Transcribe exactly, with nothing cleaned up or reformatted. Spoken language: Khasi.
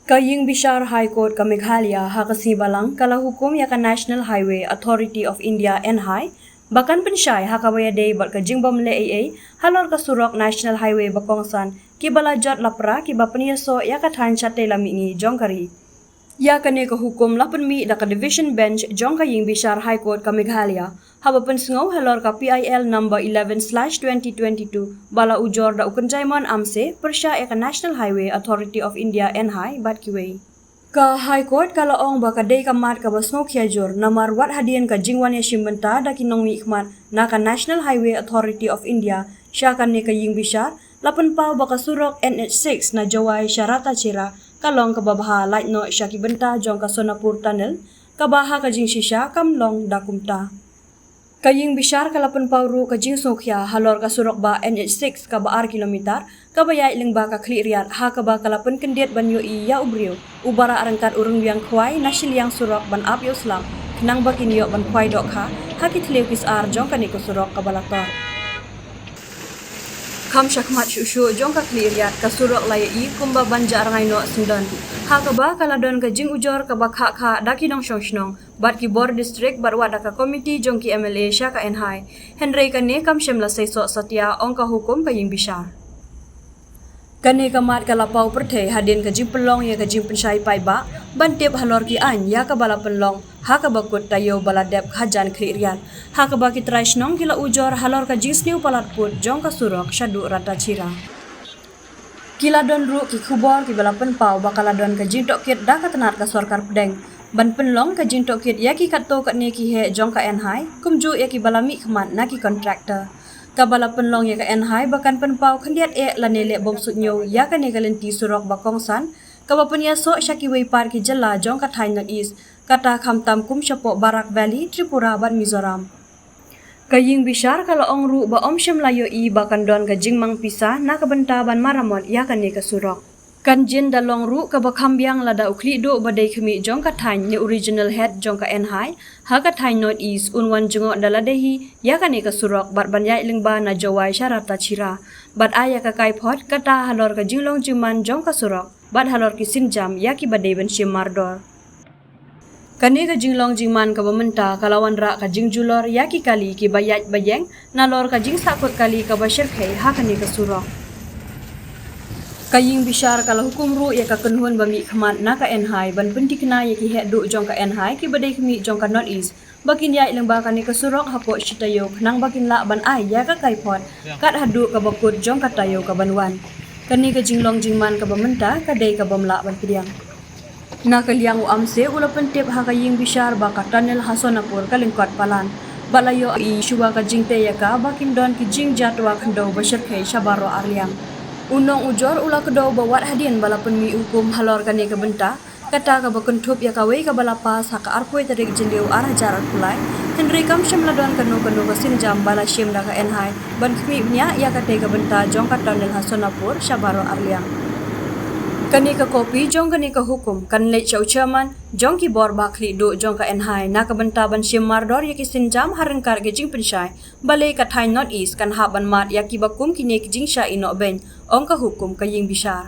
Ka Ïing Bishar High Court ka Meghalaya ha ka sngi Balang ka la hukum ïa ka National Highway Authority of India, N H A I, ba kan pynshai ha kaba ïadei bad ka jingbym leh ei ei halor ka surok National Highway ba kongsan, kiba la jot lapra kiba pynïasoh ïa ka thaiñ shatei la mihngi jong ka ri. Ïa kane ka hukum la pynmih da ka Division Bench jong ka Ïing Bishar High Court ka Meghalaya, haba pynsngew halor ka P I L number eleven slash twenty twenty-two ba la ujor da u Kynjaimon Amse pyrshah ïa ka National Highway Authority of India, N H A I, bad kiwei. Ka High Court ka la ong ba ka dei ka mat kaba sngewkhia jur namar wat hadien ka jingwan ïashim bynta da ki nongmihkhmat na ka National Highway Authority of India sha kane ka Ïing Bishar, la pynpaw ba ka surok N H six na Jowai sha Rattachera ka long kaba bha lait noh sha ki bynta jong ka Sonapur Tunnel, kaba ha ka jingshisha kam long da kumta. Ka Ïing Bishar ka la pynpaw ruh ka jingsngewkhia halor ka surok bah N H six kaba ar kilometer, kaba ïaid lyngba ka Khliehriat, ha kaba ka la pynkyndit ban ïohi ïa u briew uba rah ryngkat u ryngwiang khwai na shiliang surok ban ap ïa u slap, khnang ba kin ïoh ban khwai dohkha ha ki thliew ki sar jong kane ka surok kaba la tor. Kham shakhmat shuh shuh jong ka Khliehriat, ka surok la ïohi kumba ban jah rngai noh syndon, ha kaba ka la don ka jingujor kaba khah khah da ki nongshong shnong bad ki bor district bad wat da ka komiti jong ki M L A sha ka N H A I. Hynrei kane kam shym la seisoh satia, ong ka hukum ka Ïing Bishar. Kane ka mat ka la paw pyrthei hadien ka jingpynlong ïa ka jingpynshai paidbah ban tip halor ki aiñ ïa kaba la pynlong ha kaba kut taïew ba la dep khajan Khliehriat, ha kaba ki trai shnong ki la ujor halor ka jingsniew palat put jong ka surok shaduh Rattachera. Ki la don ruh ki khubor kiba la pynpaw ba ka la don ka jingtohkit da ka tnat ka sorkar pdeng ban pynlong ka jingtohkit ïa ki katto katne ki heh jong ka N H A I, kumjuh ïa kiba la mihkhmat na ki contractor. Kaba la pynlong ïa ka N H A I ba kan pynpaw khyndiat eh lane leh bym suidñiew ïa kane ka lynti surok ba kongsan, kaba pynïasoh sha kiwei pat ki jylla jong ka thaiñ North East, kata khamtam kum shapoh Barak Valley, Tripura bad Mizoram. Ka Ïing Bishar ka la ong ruh ba ym shym la ïohi ba kan don ka jingmang pisa na ka bynta ban maramot ïa kane ka surok. Kan jin da long ruh kaba kham biang lada u khlieh duh ba dei khmih jong ka thaiñ ne u Regional Head jong ka N H A I ha ka thaiñ North East un wan jngoh da lade hi ïa kane ka surok bad ban ïaid lyngba na Jowai sha Rattachera bad ai ïa ka kaiphod, kata halor ka jinglong jingman jong ka surok bad halor ki sienjam ïa kiba dei ban shim mardor. Kane ka jinglong jingman kaba mynta ka la wanrah ka jingjulor ïa ki kali kiba ïaid ba ïeng nalor ka jingsahkut kali kaba shyrkhei ha kane ka surok. Ka Ïing Bishar ka la hukum ruh ïa ka kynhun ba mihkhmat na ka N H A I ban pynthikna ïa ki heh duh jong ka N H A I kiba dei khmih jong ka North East ba kin ïaid lyngba kane ka surok hapoh shi taïew khnang ba kin lah ban ai ïa ka kaiphod kat haduh kaba kut jong ka taïew kaban wan. Kane ka jinglong jingman kaba mynta ka dei kabym lah ban pdiang. Na ka liang u Amse u la pyntip ha ka Ïing Bishar ba ka tunnel ha Sonapur ka lyngkot palat bad la ïohi shuwa ka jingtei ïa ka ba kin don ki jingjia twa khyndew ba shyrkhei sha baroh arliang. U nongujor u la kdew ba wat hadien ba la pynmih hukum halor kane ka bynta, kata kaba kynthup ïa kawei kaba la pass ha ka arphew tarik Jylliew ar hajar arphew lai, hynrei kam shym la don kano kano ka sienjam ba la shim da ka N H A I ban khmih bniah ïa katei ka bynta jong ka tunnel ha Sonapur sha baroh arliang. Kane ka kopi jong kane ka hukum kan leit sha u Chairman jong ki bor ba khlieh duh jong ka N H A I na ka bynta ban shim mardor ïa ki sienjam ha ryngkat ki jingpynshai, balei ka thaiñ North East kan hap ban mad ïa kiba kum kine ki jingshah ïehnoh beiñ, ong ka hukum ka Ïing Bishar.